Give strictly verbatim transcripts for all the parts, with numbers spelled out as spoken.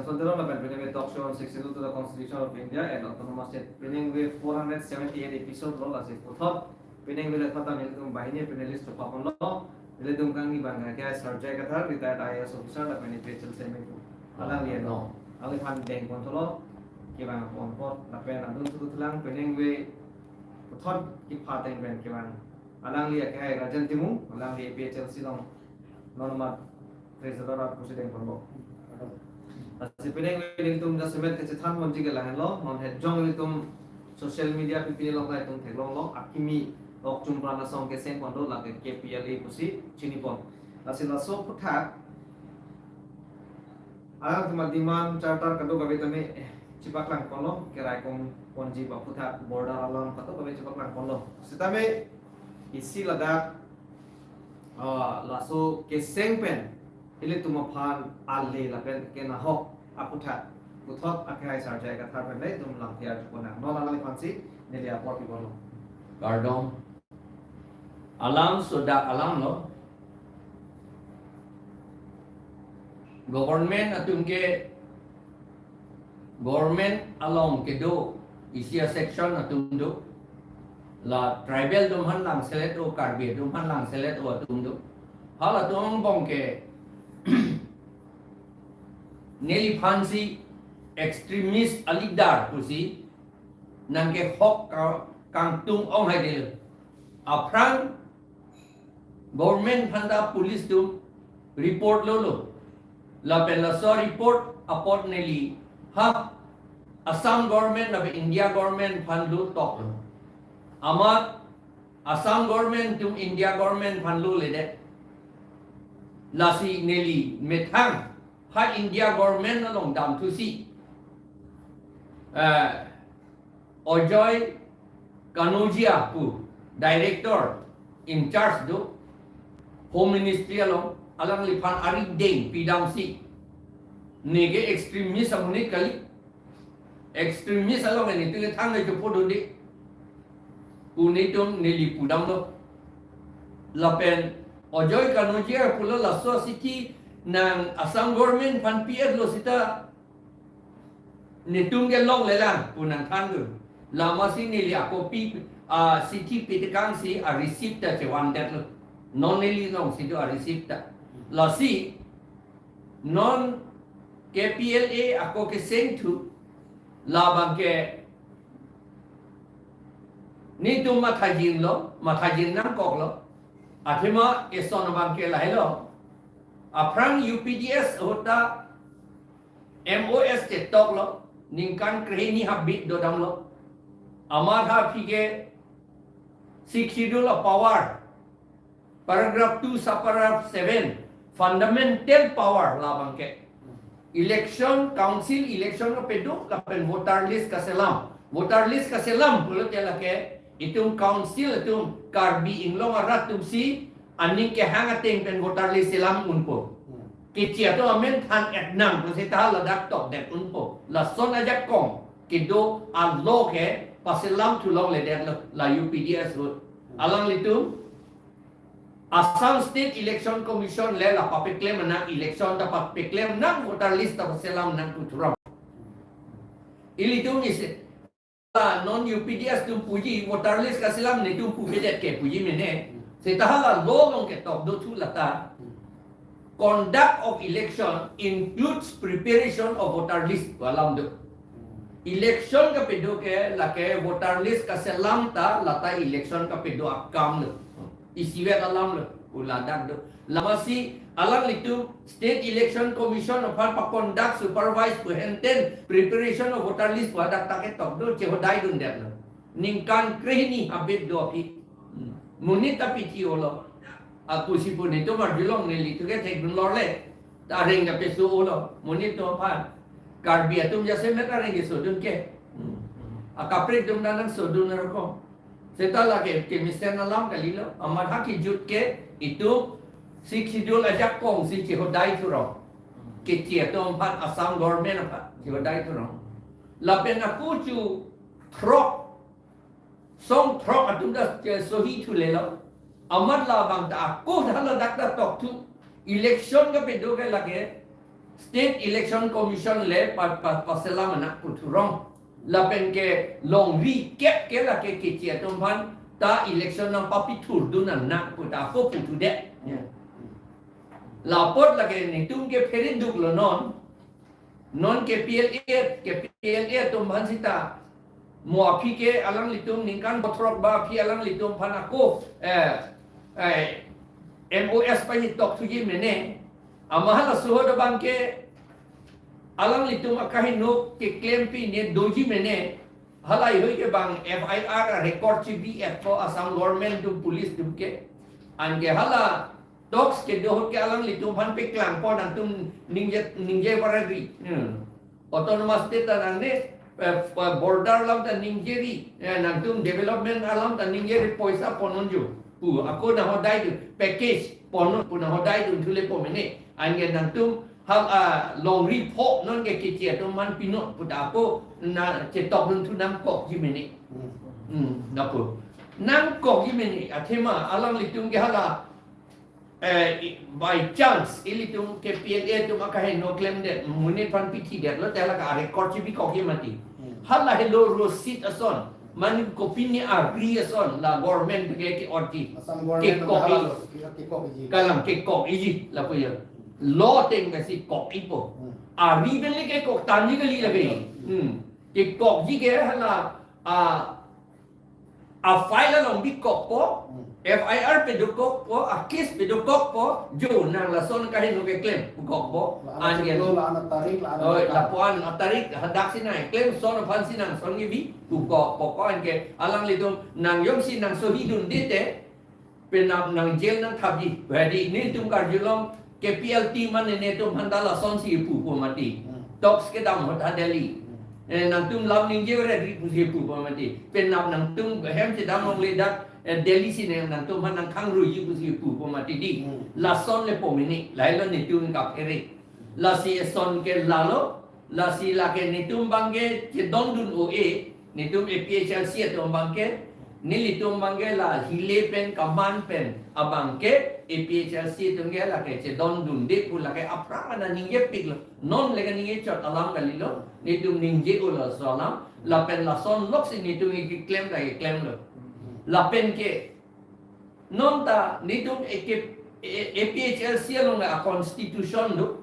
Santero lapen penang talk show on sixty-two to the Constitution of India and Autonomous State. Penang four hundred seventy-eight episode lo, lasi puthot penang le thata nelitum banghini panelist chokponlo. Nelitum kangni abang ke Sarjai Kathar, retired I A S officer lapen A P H L C M A pu. Alangli no. Alangli aphan dengpon thulo. Kevang pon apot lapen adun sutu thulang penang puthot kepateng pen kevang. Alangli akehai Rajan Timung, alangli A P H L C along non amat treasurer rat pusi dengponlo. Lasi penang nelitum jasemet kachethanponji ke lahenlo, non het jong nelitum social media pipini along nelitum theklonglo, akimi ok chumpran asong kesengpon do, lake K P L A pusi chinipon. Lasi laso aphuthak alangtum ademand charter kadokave tame, eh, chipaklangponlo, keraikomponji aphuthak border alam kadokave chipaklangponlo. Setame isi ladak, ah, laso keseng pen ilitum aphan ale lapen kenahok aphuthak puthot akehai Sarjai Kathar pen nelitum lamthe arjupon nang. Non alangliphansi neli apor piponlo. Kardom. Alam sodak alam lo. Government atum ke, government along kedo isi a-section atum do. La tribal atum aphan langselet o, Karbi atum aphan langselet o atum do. Halatum angbong ke neliphansi extremist a-leader pusi nangkehok ka-, kangtung ong hai dil. Aphrang government aphanta police atum report lolo. Lapen laso report apot neli ha Assam government lapen India government aphan lo toklo. Amat Assam government atum India government aphan loledet. Lasi neli methang ha India government along damthusi, eh, Ajoy Kanodia pu director in charge do Home Ministry along, alangliphan arideng pidamsi, neke extremist amonit kali, extremist along nelitum ke thangnat chepodunde pu nelitum neli pudamlo. Lapen Ajoy Kanodia pulo laso chithi nang Assam government aphan pi-etlo seta netum ke longlelang pu nangthandun. Lasi neli ako pi, ah, chithi pitekangsi a-receipt ta chevandetlo. Non neli alongsi do a-receipt ta. Lasi non K P L A ako kesengthu labang ke netum mathajinlo, mathajin nangkoklo. Athema eson abang ke lahelo. Aphrang U P D S ahut ta M O S chetoklo, ningkan krehini habit dodamlo. Amat ha aphi ke Sixth Schedule a-power, paragraph two, subparagraph seven, fundamental power labang ke. Election, council election kapado, lapen voter list kaselam. Voter list kaselam pulote lake itum council atum Karbi Anglong arat atumsi aning kehang ateng pen voter list selam unpo. Hmm. Kechi atum amen than-et nang pu seta ladak tokdet unpo. Lason ajakong kedo a-law ke paselam thu longledetlo la U P D S ahut. Hmm. Alanglitum Assam State Election Commission le la papeklem nang, election ta papeklem nang, voter list ta paselam nang pu thurong. Ilitum isi la non U P D S atum puji voter list kaselam netum pupedet ke puji mene. Seta hala law along ketok do thu lata. Conduct of election includes preparation of voter list pu alam do. Election kapado ke lake voter list kaselam ta lata election kapado akam lo. Isivet alam lo, uladak do. Lasi alanglitum State Election Commission aphan pa-conduct, supervise pu henten preparation of voter list pu hadak ta ketok do, chehodaidundetlo. Ningkan krehini habit do aphi. Monit ta pithi olo. Apusi pu netum arjulong nelitum ke thekdunlorle. Ta areng kapeso olo. Monit atum aphan. Karbi atum jasemet areng kesodun ke. Akaprek atum ta nangsodun roko. Seta lake kemesen alam kalilo. Amat ha kejut ke itum Sixth Schedule ajakongsi chehodai thurong. Kechi atum aphan, Assam government aphan chehodai thurong. Lapen ako chu throk, song throk atum ta sohi thulelo. Amat labang ta ako ta ladak ta tokthu. Election kapado ke lake State Election Commission le pa, pa, paselam anak pu thurong. Lapen ke longri kep ke lake keche atum aphan ta election nangpapithur dun anak pu ta ako pu thudet. Ya. Lapot lake netum ke phere duklo non. Non ke P L A, ke P L A atum aphan sita mo aphi ke alanglitum ningkan botrok ba aphi alanglitum aphan ako, eh, eh, M O S pa ni tok thuji mene. Ama halaso ahut abang ke alanglitum akaheno keklem pine doji mene. Halahei ke bang F I R record chibi-et ko Assam government atum police atum ke. Anke hala talks kedo ahut ke alanglitum aphan peklangpo nangtum ningje, ningje parari. Hmm. Autonomous state ta nangne, eh, eh, border alam ta ningjeri, eh, nangtum development alam ta ningjeri, poisa pon unju pu, ako nanghodai dun, package pon un pu nanghodai dun thulepo mene. Anke nangtum hal, ah, longri pho non ke keche atum aphan pinon pu ta ako na chetok dun thu nangkokji mene. Hmm. Hmm, lapu. Nangkokji mene, athema alanglitum ke hala, eh, i-, by chance, ilitum ke P L A atum akaheno klemdet, monit aphan pithidetlo, te hala ka record chibi kokji mati. Hmm. Hala helo rosit ason, mane kopine ari ason, la government ke ke-otji. Assam government kekok hala i-, lo, ke, kekok iji. Kalang kekok iji, lapu ya. Law ateng kasi kok ipo. Hmm. Ari pen le kekok tanji kali lake. Hmm. Hmm. Kekokji ke hala, ah, a file along bikokpo, Hmm. F I R pedokokpo, a case pedokokpo, jo nang lason kaheno keklem, pukokpo, La-an an achiklo, gen. La-an atarik, la-an Oi, atarik. Lapu-an atarik, hadak si nangklem, son aphan si nang, son ngebi, pukokpo ko anke, alanglitum, nang jongsi nang sohi dunde te, penap nang jail nangthapji. Jadi netum karjulong, K P L T mane netum aphan ta lasonsi pupo mati. Hmm. Talks kedam ahut ha Delhi. Hmm. Eh, nangtum lam ningje ore ri pusi pupo mati. Penap nangtum hem chedam longle dak, eh, Delhi si ne nangtum aphan nangkhangruiji pusi pupo mati di. Hmm. Lason lepo mene, lahelo netum kaphere. Lasi eson ke lalo, lasi lake netum abang ke chedondun o-e, netum A P H L C atum abang ke, nelitum abang ke la hile pen kaman pen abang ke, A P H L C atum ke lake chedondunde pu lake aphrang ana ningjepiklo, non lake ningje chot alam kalilo, netum ningje-o laso alam, lapen lason loksi netum keklem ta keklemlo. Lapen ke, non ta netum eke, e, A P H L C along a constitution do.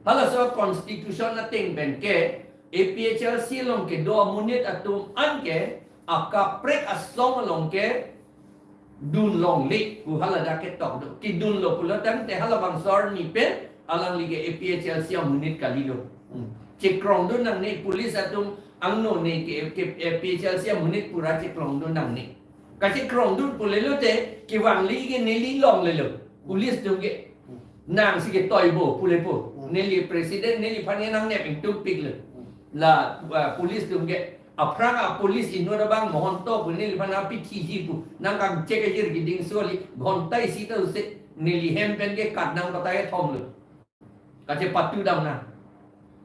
Halaso constitution ateng pen ke A P H L C along kedo amonit atum an ke akaprek asong along ke dun longle pu haladak ketok do. Kedunlo pulo tangte halabangso arni pen alangli ke A P H L C amonit kalilo. Hmm. Chekrongdun nangne police atum angno ne ke, ke A P H L C amonit pura chekrongdun nangne. Kachekrongdun pulelote, kevangli ke neli longlelo. Police atum ke. Nangsi ketoibo pulepo. Hmm. Neli president, neliphan ke nangnep ingtungpiklo. Hmm. La, uh, police atum ke. Aphrang a police inut abang Mohonto pu neliphan apithiji pu. Nangkangchek ajir giding soli. Ghonta isi ta use. Neli hem pen ke kat nangpatai thomlo. Kachepatudam nang.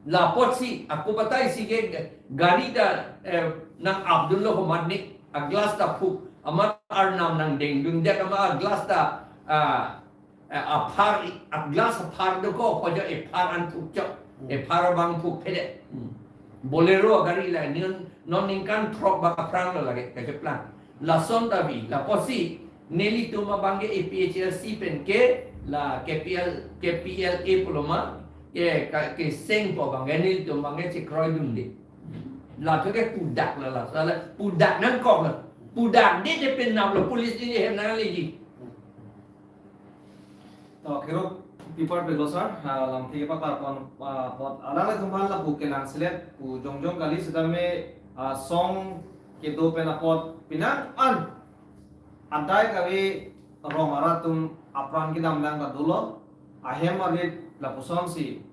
Lapotsi, ako batai si ke gari ta, eh, nang-apdunlo komatne, a glass ta phuk, amat arnam nangdengdundet amat a glass ta, ah, eh, aphar, a glass aphar dokok, kojo ephar an phuk chok, Hmm. ephar abang phuk phedet. Hmm. Bolero gari la, non, non ningkan throk bak aphranglo lake, kacheplang. Lason ta vi, lapotsi, nelitum abang ke A P H L C pen ke, la K P L, K P L A pulo ma, ke, ka, kesengpo abang ke nelitum abang ke chekroidunde. Latum ke pudak la, la, la, pudak nangkok la. Pudak de de penap lo police di hem nangleji. To, kerok pipar peglo sir, ah, lamthe kepapar pon, ah, pon, alanglitum aphan lapu kelang selet, pu jongjong kali setame, ah, song kedo pen apot penang an adai kave rong arat atum apran kedam lang ta dolo, ahem arit lapusonsi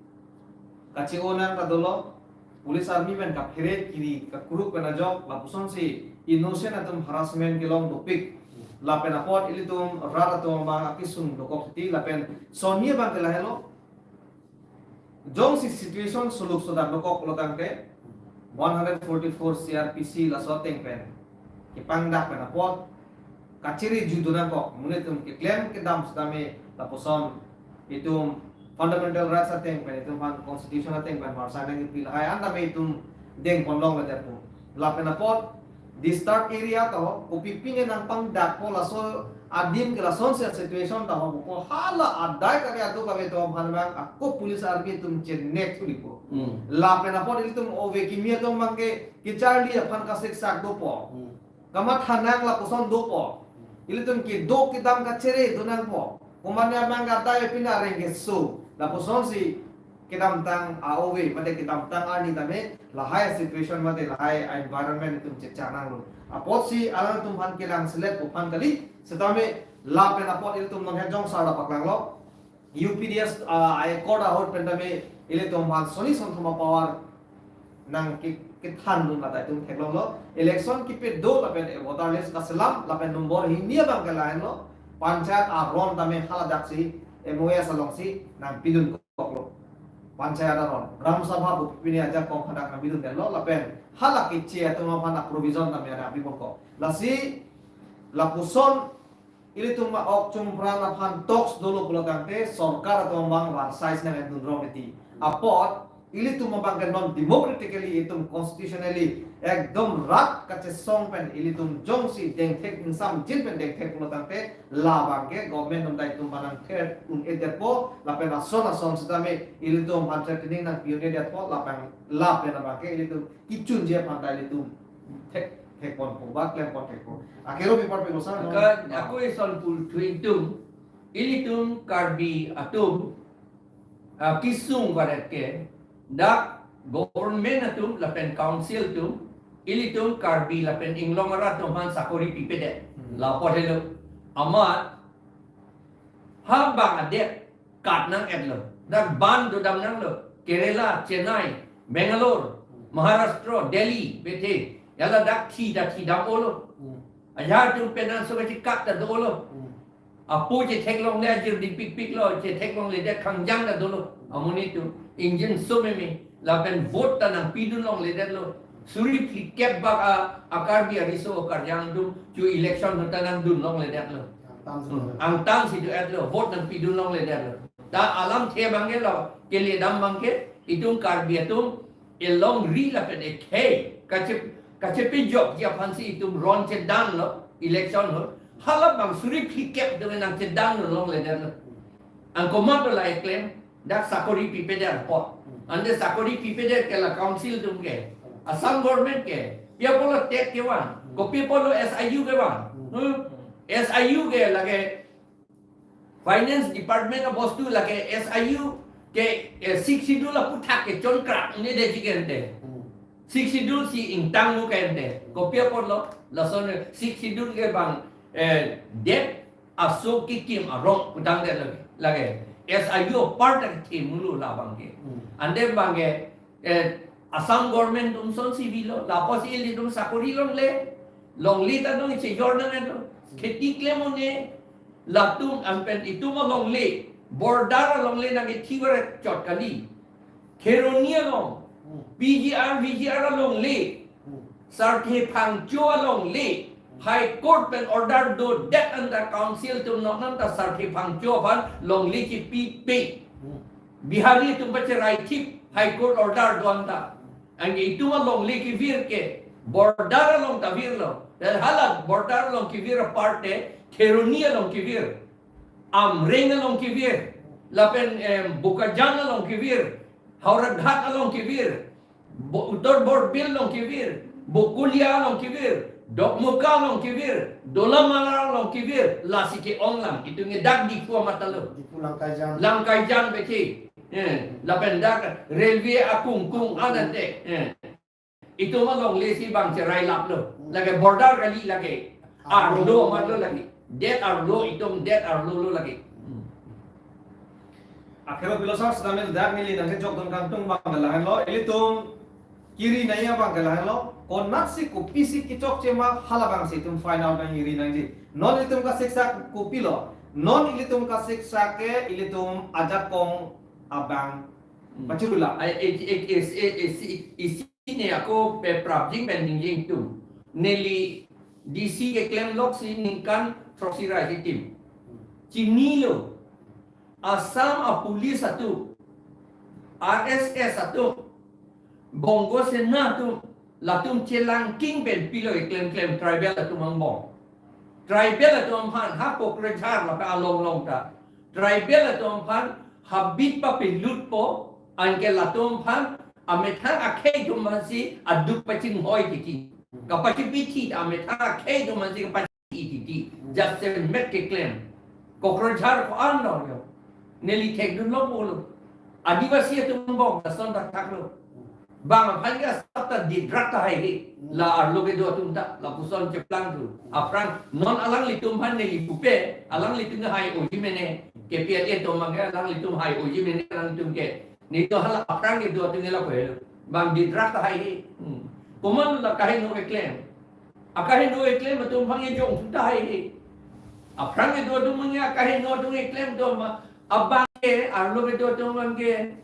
kache-o nang ta dolo, police army pen kaphere kiri kakuruk pen ajok lapusonsi innocent atum harassment kelong dopik. Lapen apot ilitum rat atum abang akisung dokok titi lapen sonni abang ke lahelo. Jongsi situation suluk sodak dokok lo tangte one hundred forty-four C R P C laso ateng pen kepangdak pen apot kachere juduna kok, monit atum keklem kedam setame lapuson itum fundamental rights ateng pen, itum aphan constitution ateng pen varsai nangkipi lahai an tame itum dengpon longledet pu. Lapen apot disturbed area ta ho, kopi pine nangpangdakpo, laso adim ke lasonsi situation ta ho, ko hala adai kave atu kave atum aphan abang ako police army atum chenek thuli po. Hmm. Lapen apot ilitum ove kimi atum abangke kacharli aphan kasiksak dopo. Hmm. Kamatha nang lapuson dopo. Ilitum kedo kedam kachere do nangpo. Komatne abang kadai pine areng keso. Lapusonsi kedamtang a-ove, mate kedamtang arni tame lahai situation mate lahai environment itum chechak nanglo. Apotsi alangtum aphan kelang selet pu aphan kali, setame lapen apot ilitum nanghet jong sar lapaklanglo. U P D S, ah, accord ahut pen tame ilitum aphan soni sonthom a-power nang ke-, kethandun lata itum theklonglo. Election kepi do lapen voter list kaselam lapen nombor hini abang ke lahenlo. Panchayat aron tame haladaksi M O S alongsi nangpidun koklo. Panchayat aron, Gram Sabha pu pine ajakong hadak nangpidundetlo lapen hala keche atum aphan a-provision tame ada pipon kok. Lasi lapuson ilitum ma-ok chumpran aphan talks dolo pulo tangte sorkar atum abang varsai nangdun rong iti. Apot ilitum abang ke non democratically, itum constitutionally ekdom rat kachesong pen ilitum jongsi dengthek, ingsamjin pen dengthek pulo tangte labang ke government atum ta itum aphan nangther un-edetpo, lapen ason ason setame ilitum aphan threatening nangpi un-edetpo, lapen, lapen abang ke ilitum kechunji aphan ta ilitum thek, thekponpo, ba klemponthekpo. Akero bipar pilo sar, no? Ka, no. Ako ison pulthu itum, ilitum Karbi atum, ah, kesung varet ke, dak government atum lapen council atum, ilitum Karbi lapen Inglong arat atum aphan sakori pipedet. Hmm. Lapot helo. Amat, ha bang adet, kat nang-etlo. Dak ban dodam nanglo. Kerala, Chennai, Bangalore, Maharashtra, Delhi, bethe. Hala dak thi ta thidam-olo. Hmm. Ajahak atum pen nangso kachekat ta dolo. Hmm. Apo chetheklongle ajir dipikpiklo, chetheklongledet khangjang ta dolo. Amonit atum, ingjinso meme. Lapen vote ta nangpidun longledetlo. Suri phlikep bak a, a Karbi ariso karjang atum chu election ahut ta nangdun longledetlo. Angtangsi. Hmm. Angtangsi do-etlo, vote nangpidun longledetlo. Ta alamthe abang ke lo, keledam abang ke, itum Karbi atum, elongri lapen ekhei, kache, kachepejokji aphansi itum ron chedanlo, election ahut. Hala abang suri phlikep atum nangchedan longledetlo. Anke komat do la eklem, dak sakori pipedet apot. Hmm. Ante sakori pipedet ke la council atum ke. Hmm. Assam government ke. Pi apotlo TET kevang. Hmm. Kopi apotlo S I U kevang. Hmm. Hmm. S I U ke lake finance department abostu, lake S I U ke, eh, Sixth Schedule aphuthak ke chonkrak ne de chikente. Hmm. Sixth Schedule si ingtang mu kente. Kopi apotlo, lason Sixth Schedule ke bang, eh, det aso kekim arong putangdet lake, lake. S I U apar ta kethe mulo labang ke. Hmm. Ante abang ke, eh, Assam government atum sonsi pilo, lapusi ilitum sakori longle, longle ta dong iche jor nang edo. Kheti klem un-e, latum anpen itum alongle, border alongle nangkethi varet chot kali. Kheroni along, Hmm. P G R, V G R alongle, Hmm. Sarthe Phangcho alongle, High Court pen order dodet anta council atum noknanta Sarthe Phangcho aphan longle chipipe. Hmm. Bihari atum pacherai thip High Court order do anta. Anke itum alongle kevir ke border along ta virlo. Dan hala border along kevir aparte Kheroni along kevir. Amreng along kevir. Lapen, em, Bokajan along kevir. Howraghat along kevir. Bo-, Uttar Borbil along kevir, Bokolia along kevir, Dokmoka along kevir, Dolamara along kevir, lasi ke-ong lang, itum ke dak Diphu amat ta lo. Diphu Langkaijan. Langkaijan bethe. Eh, lapen dak railway akungkung anante. Eh. Itum alongle si bang cherai laplo. Lake border kali lake. Arlo amat lo lake. Det arlo, itum det arlo lo lake. Hmm. Akhero pilo sar, setame dak neli nangkejokdun kangtung abang ke lahenlo, ilitum kiri nangji abang ke lahenlo, konatsi kopisi kechokche ma hala abangsi itum find out nangji, ri nangji. Non ilitum kasiksak kopilo, non ilitum kasiksak ke ilitum ajakong abang. Hmm. Pachirula. Ai, e, e, e, e, e, si, isi ne ako pe prapjin pen ningje ingtung. Neli D C keklem lok si ningkan throksi ra itim. Chinilo. Assam a-police atum, R S S atum, Bongo Sena atum, latum chelangking pen pilo keklem klem tribal atum angbong. Tribal atum aphan ha Kokrajhar lapen along along ta. Tribal atum aphan habit papelut po, anke latum aphan amethang akhei atum aphansi aduk pachinghoi titi. Kapachipithi ta amethang akhei atum aphansi kapachi titi. Jasemet keklem. Kokrajhar ko-an lo yo. Neli thekdun lo pulo. Adivasi atum angbong lason thakthak lo. Bang aphan ke asap ta didrak ta haihe. La arlo kedo atum ta, lapuson cheplang tu. Aphrang non alanglitum aphan neli pupe, alanglitum ke hai oji mene. K P L A atum abang ke alanglitum hai oji mene alanglitum ke. Neli to hala aphrang kedo atum ke lapu helo. Bang didrak ta haihe. Hmm. Komat la kaheno keklem. Akaheno keklem atum abang ke jong thu ta haihe. Aphrang kedo atum abang ke akaheno atum keklem atum ma-, abang ke, arlo kedo atum abang ke,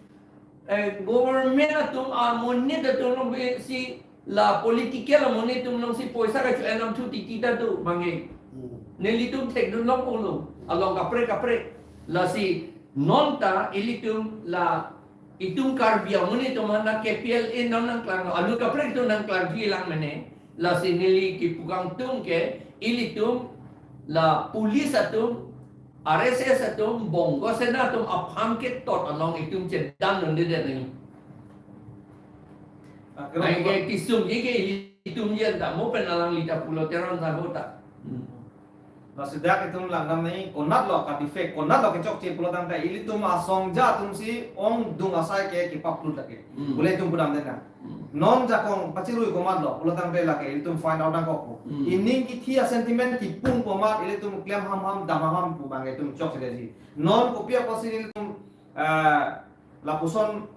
eh, government atum amonit atum alongsi la political amonit atum alongsi poisa kacho-en dam thu titi ta do abang ke. Hmm. Nelitum thekdun lo pulo. Along kaprek kaprek. Lasi non ta ilitum la itum Karbi amonit atum aphan na K P L A non nangklang, alu kaprek atum nangklang thulang mene. Lasi neli kepu kangtung ke ilitum la police atum, R S S atum, Bongo Sena atum aphan ketot along itum chedandunde nangji. Ah, kero Ai ba- ke kesung ke ke ilitum yen ta mo pen alangli ta pulo Teron ta ho ta. Hmm. Lasi dak itum langdam nangji, konat lo ka defect, konat lo kechokche pulo tangte ilitum asong ja atumsi ongdung asai ke kepaplut lake. Hmm. Bule itum pudamde nang. Hmm. Non jakong pachirui komat lo pulo tangte lake ilitum find out nangkok po. Hmm. Ining kithi a-sentiment kipung komat ilitum klem hamham dam hamham pu abang itum chokche detji. Non kopi apotsi ilitum, eh, lapuson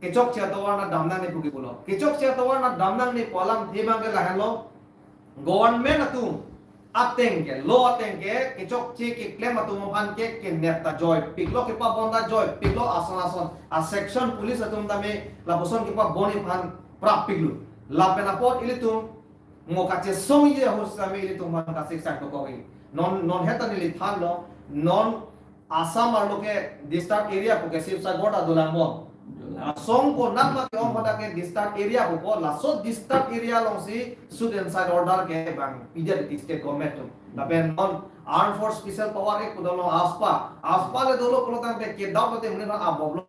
kechokche atovar nat dam nangne pu ke pulo. Kechokche atovar nat dam nangne pu alamthe abang ke lahenlo. Government atum ateng ke, law ateng ke, kechokche keklem atum aphan ke kenep ta joipiklo, kepabon ta joipiklo, ason ason a-section police atum tame lapuson kepabon aphan prappiklo. Lapen apot ilitum mo kachesongji ahut sitame ilitum aphan kasiksang dokok-i. Non, non heta neli thanlo, non Assam arlo ke disturbed area pu ke Sibsagar ta dolang bom. Dolang. Asong konat ma ke-ong hadak ke disturbed area pu po, laso disturbed area alongsi shoot and side order ke bang pidetji state government atum. Lapen non Armed Force Special Power Act pu dolo, AFSPA. AFSPA le dolo pulo tangte kedam lote mene na abob lo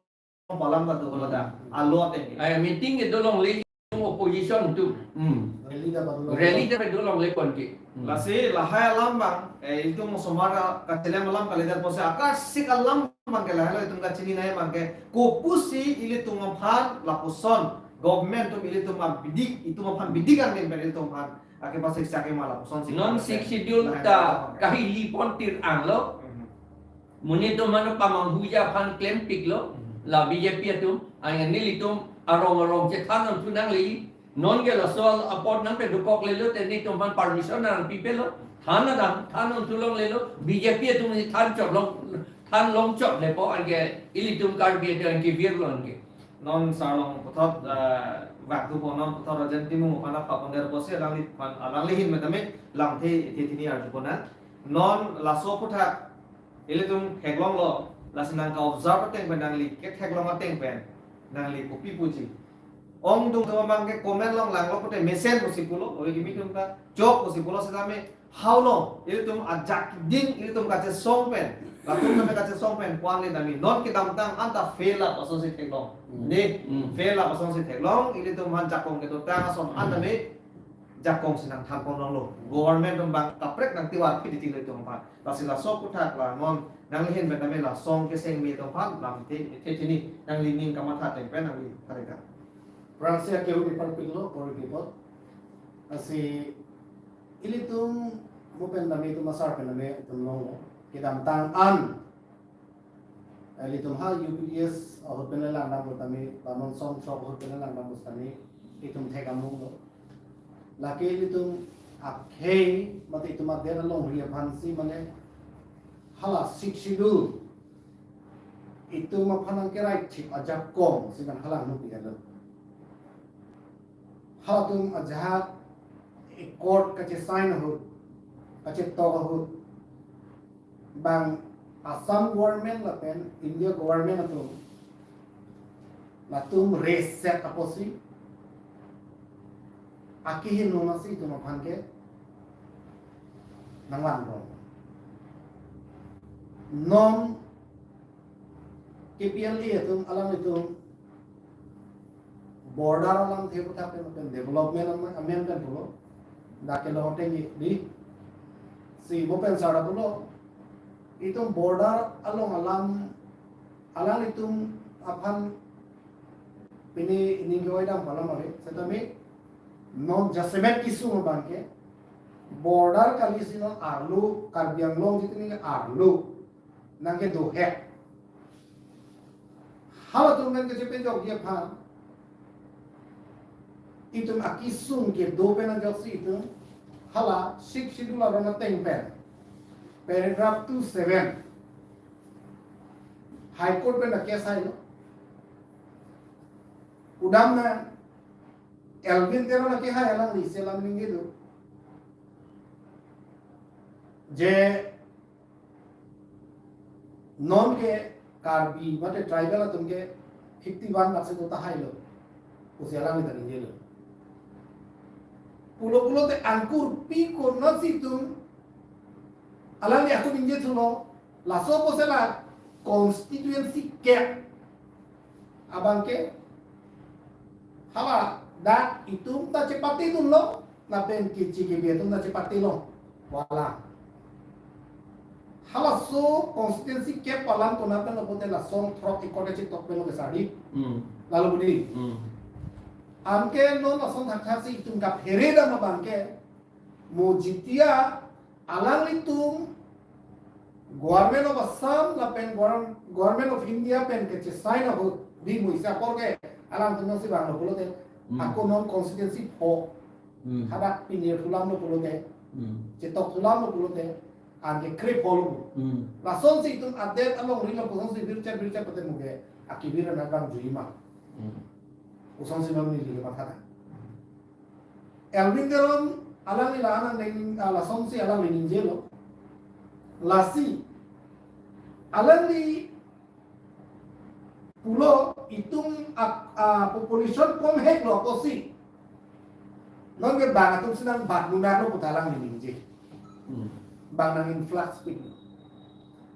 palam ta dolo ta. Alo ateng ke. Ai, meeting kedo longle opposition atum. Hmm. Rally ta padolo. Rally ta padolo longle pon ke. Hmm. Lasi lahai alam abang, eh, itum osomar ka-, kachelem alam kalidet apotsi akaisik alam abang ke lahelo itum kachini nai abang ke. Kopusi ilitum aphan lapuson, government atum ilitum abidik, itum aphan bidik angdeng pen ilitum aphan. Ake pasik sake ma lapuson si Non kalidet. Sixth Schedule lahai ta alam abang ke. Kahili pon tir-ang lo. Hmm. Monit atum mano pamanghuji aphan klempiklo, hmm, la B J P atum, ai nelitum arong arong chethan nangthu nangle, non ke laso apot nangpedokok lelo, te nelitum aphan permission nangpipelo, than adam, than nangthu longlelo, B J P atum si than chot long, than long chot lepo, anke ilitum Karbi atum anke virlo anke. Non sar along puthot, eh, vangthu po non puthot Rajen Timung aphan apaponder apotsi alangli aphan, alangli ahin pen tame lamthe, the thini arju pon nang. Non laso aphuthak ilitum theklonglo, lasi nang ka-observe ateng pen nangli ketheklong ateng pen nangli kopi puji. Ongdung atum abang ke comment along langlo pute mesen pusi pulo, ove kimi atum ta chok pusi pulo sitame, halong ilitum ajak ding ilitum kachesong pen, latum kachesong pen ko-an le tame non kedamtang anta fail up asonsi theklong. Hmm. Ne, hmm, fail up asonsi theklong, ilitum aphan jakong kedotang ason anta, hmm, ne jakong si nangthan pon longlo. Government atum abang kaprek nangtivar phi titi lo itum aphan. Lasi laso aphuthak la non nangli ahin pen tame lason keseng me atum aphan lamthe, the thini nangli ning kamatha ateng pen nangli tharika. Prangsi akeu ni parpiklo, Karbi people. Lasi ilitum mo pen tame itum asar pen tame itum longlo. Kedamtang an ilitum ha U P D S ahut pen langdam tame, ba non song chok ahut pen langdam tame, itum thek amung lo. Lake ilitum akhei, mate itum adet alongri aphansi mane hala Sixth Schedule itum aphan nangkerai thip ajakong si nang halang nupi alo. Halatum ajahak accord kachesign ahut, kachetok ahut, bang Assam government lapen India government atum, latum reset apotsi, akehingno masi itum aphan ke nangvanrong. Non K P L A atum, alanglitum border alamthe aphuthak pen, pen development am-, amen pen pulo. Dak ke lo tengji di. Si mo pen sara pulo. Itum border along alam, alanglitum aphan pini ining ke-oi dam pu alam ave. Setame non jasemet kesung abang ke border kali si non arlo, Karbi Anglong jitini arlo nangkedo hek. Halatum pen kachepejok ji aphan, itum akesung kedo pen ajoksi itum hala Sixth Schedule aron ateng pen paragraph two seven High Court pen case hailo. Pudamna Elwin Teron akehai alangli selam ningje do. Je non ke Karbi mate tribal atum ke fifty-one lakh se do tahailo pusi alangli ta ningjelo. Pulo pulote angkur pi konatsi itum alangli ako ningje thulo, laso apotsi la constituency kep abang ke hala dak itum ta chepatedunlo, lapen kechi kebi atum ta chepatelo. Wala. Halaso constituency kep alam konat pen lo pulote lason throk ekot chetok pen lo ke sadi. Hmm. Lalo budi. Hmm. Anke non lason thakthak si itum kaphere dam abang ke, mo jitia alanglitum Government of Assam lapen Govern-, Government of India pen ke chesign ahut di mo isi apor ke alangtum si vanglo pulote, Hmm. ako non constituency pho. Hmm. Hadak pinir thulam lo pulote. Hmm. Chetok thulam lo pulote. Anke krepho lo. Hmm. Lasonsi itum adet alongri lo pusonsi virchar virchar pute muge akevir anat vangjuima. Hmm. Pusonsi non neli mathadam. Elwin Teron alangli la anang deng, ah, lasonsi alangli ningjelo. Lasi alangli pulo itum ak-, ah, population kom hek lo apotsi. Non ke bang atum si nangbat nunarlo puta alangli ningje. Hmm. Bang nang-influx pik.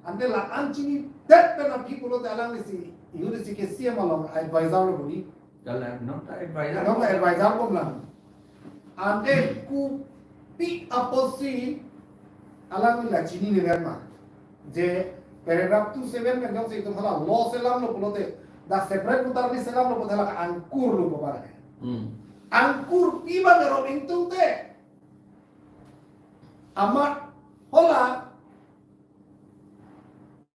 Ante la-an chinidet pen aphi pulote alanglisi, U D C ke C M along advisor lo budi. Kalang, non ta advisor. Non ta advisor kom lang. Ante kopi apotsi alangli la chinine ma. Je paragraph two seven pen jongsi itum hala law selam lo pulote, dak separate voter list selam lo pulote la angkur lo pupa. Hmm. Angkur pi bang ero ingtung te. Amat hala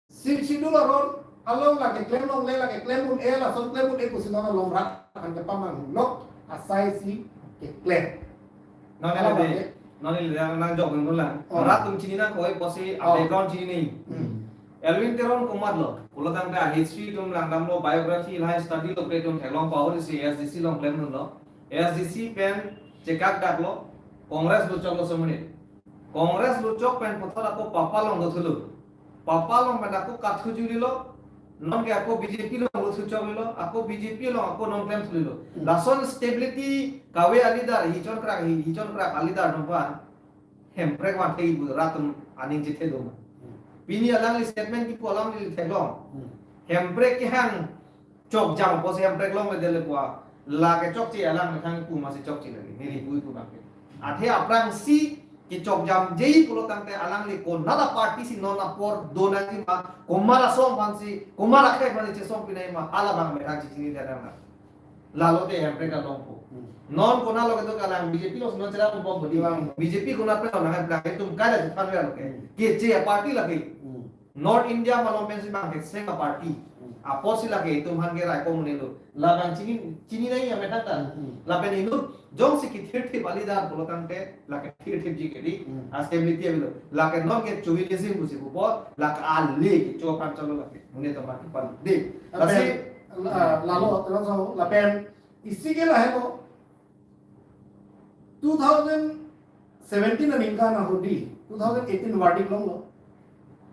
Sixth Schedule aron along lake klem longle, lake klem un-e, lason klem un-e pusi non along rat aphan kepamanghulo asai si keklem. Non Alam ele de, ake. Non ele de nang jok nang lang. Oh. Rat atum chini nangkok apotsi Oh. background chini nangji. Hmm. Elwin Teron komatlo, pulo tangte history atum langdamlo, biography lahai study lo, kre atum theklong pahori si A S D C along klemdunlo. A S D C pen chekak daklo, Congress lo choklo somoni. Congress lo chok pen puthot ako papa along dothulo. Papa along pen ako kathu julilo. Non ke ako B J P along dothu choklo. Ako B J P along ako non klem thulilo. Hmm. Lason stability kave a-leader, hichon krak, hi, hichon krak a-leader atum aphan hemprek vangthe ibu rat atum aning chethe do ma. Hmm. Pini alangli statement kipu alam neli theklong. Hmm. Hemprek kehang chokjam apotsi hemprek longledetlo pu. Lake chokche alang methang pu masi chokche lagi. Neli pu ipu bangke. Athe aphrangsi kechokjamji pulo tangte alangli konat aparty si non apor do nangji ma, komat asong aphansi, komat akhei aphansi chesong pinai ma, hala bang methang chechini dana ma. Lalo te hemprek along po. Hmm. Non konat lo kedo kalang B J P lo non chelang pon budi. Lang. B J P konat pen lo nang hemprek atum kada chethan lo ke. Hmm. Keche aparty lagi. Hmm. North India malom pensi bang ke same party. Hmm. Apotsi lake itum aphan ke rai komune lo. Labang chini, chini nangji amethang ta. Hmm. Lapen inut jongsi kethirthip a-leader pulo tangte lake thirthipji ke di. Hmm. Assembly ti avelo. Lake non ke chauvinism pusi pupo, lake ale kecho aphan cholo lake. Mune to mati pan. Di. Lapen, Lasi la-, lalo, laso, lapen isi ke lahelo. Two thousand seventeen aningkan ahut di, two thousand eighteen verdict longlo.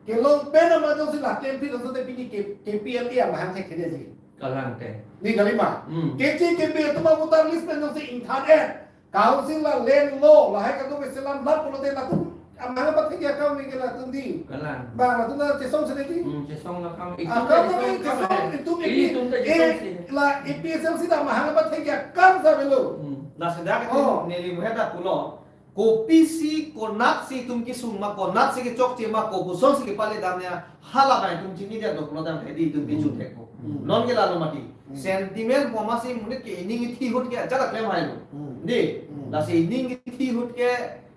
Kelong pen amat jongsi latum phi langsung te pini ke, K P L A amahang thekthe detji. Kalang te. Ni kali ma. Hmm. K J K P atum a-voter list pen jongsi ingthan-et. Council la land law, lahai kadokave selam lap pulote latum amahang pathekji akam ni ke latum di. Kalang. Bang latum ta chesong si detji. Hmm, chesong akam. Ah, itum ta akam chesong ni akam chesong, eh. Itum Ili ek, itum ta eh, chesong si. La A P H L C ta amahang pathekji akam si avelo. Hmm. Lasi dak Oh. itum neli muhe ta pulo. Kopisi konatsi itum kesung ma, konatsi kechokche ma, kopusonsi kepale damne, hala abang itum chinidet lo pulo tangte di itum Hmm. bijut thekpo. Hmm. Non ke lalo mati. Hmm. Sentiment pu amatsi monit ke ining ithi ahut ke ajat aklem hailo. Hmm. Di, Hmm. lasi ining ithi ahut ke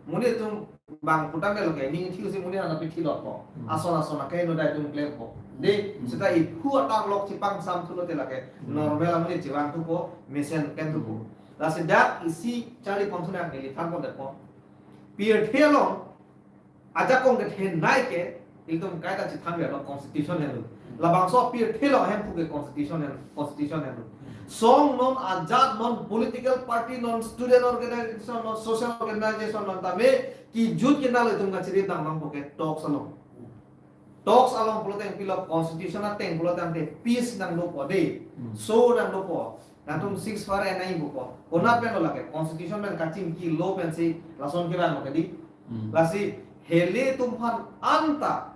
monit atum bang putang ke lo ke ining ithi ahut si monit hana pithi lo po. Hmm. Ason ason ke no dai itum klempo. Di, Hmm. seta iphu atarlok chipang sam thulo te lake. Hmm. Normal amonit chevang thupo, mesen pen thupo. Hmm. Lasi dak isi charli pon thu nang neli than pon det po. Pirthe along ajakong kethenei ke ilitum kaita chethang ya lo constitution helo. Labangso pirthe along ahemphu ke constitution helo, constitution helo. Song non ajat non political party non student organization non social organization non tame kijut ke nalo itum kachiri tang nang po ke talks along. Talks along pulo tang pilo constitution ateng pulo tangte peace nangdopo de. Hmm. So nangdopo. Nangtum ceasefire nangji pupo. Konat pen lo lake constitution pen kachingki law pensi lason kevang lo ke di. Hmm. Lasi heletum aphan anta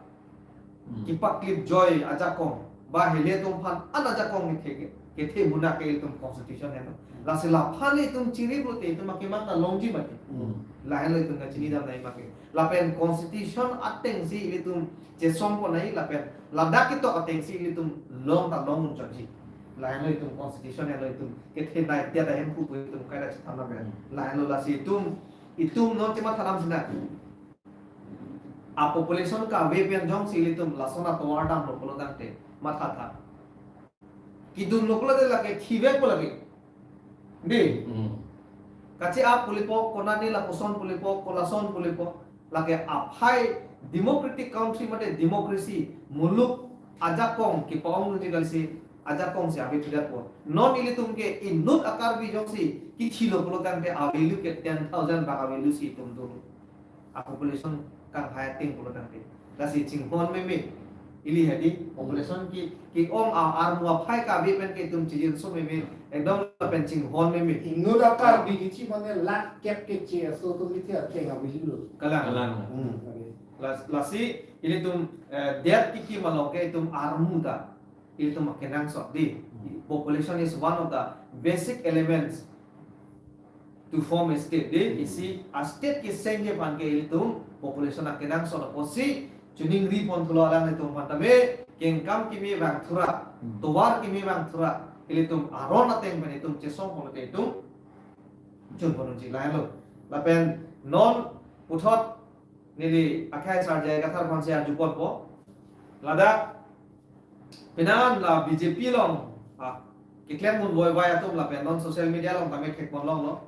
Hmm. kipaklip joi ajakong. Ba heletum aphan an ajakong kethe ke, kethe muna ke itum constitution helo. Lasi laphan itum chiri pulote itum akemang ta longji mati. Hmm. Lahenlo itum kachini dam nangji make. Lapen constitution atengsi ilitum chesong pon nangji lapen ladak ketok atengsi ilitum long ta long un chotji. Lahenlo itum constitution helo itum kethenei dia ta hemphu pu itum kaita chethang nang pen. Hmm. Lahenlo lasi itum, itum non chematha dam sinang. A population kave pen jongsi ilitum lason atovar damlo pulo tangte mathatha. Kedun lo pulote lake thivek po lake. Di. Hmm. Kache-ap pu lepo, konane lapuson pu lepo, kolason pu lepo. Lake aphai democratic country mate democracy muluk ajakong kepa-ong nunji kalisi ajakong si ave pidat po. Non ilitum ke inut a-Karbi jongsi kithilo pulo tangte a-value ke ten thousand bak a-value si itum dolo. A population kanghai ateng pulo tangte. Lasi chinghon meme. Ili hedi population ke, ke-ong a-, armu aphai kave pen ke itum chijinso meme. Ekdom lapen chinghon meme. Inut a-Karbi kichi mane lakh kep keche aso atum ithi ateng a-value lo. Kalang. Kalang. Hmm. Las-, lasi ilitum, eh, det kekim along ke itum armu ta ilitum akenangsot di. Hmm. Population is one of the basic elements to form a state. Di, hmm, isi a-state kesengji aphan ke ilitum population akenangsot apotsi chiningri pon thulo alanglitum aphan tame kengkam kimi vang thura, hmm, tovar kimi vang thura, ilitum aron ateng pen itum chesong pon ke itum chun pon unji lahenlo. Lapen non puthot neli akhai Sarjai Kathar aphansi arju ponpo. Ladak penang la B J P along, ah, keklem un voi vai atum lapen non social media along tame thek pon longlo.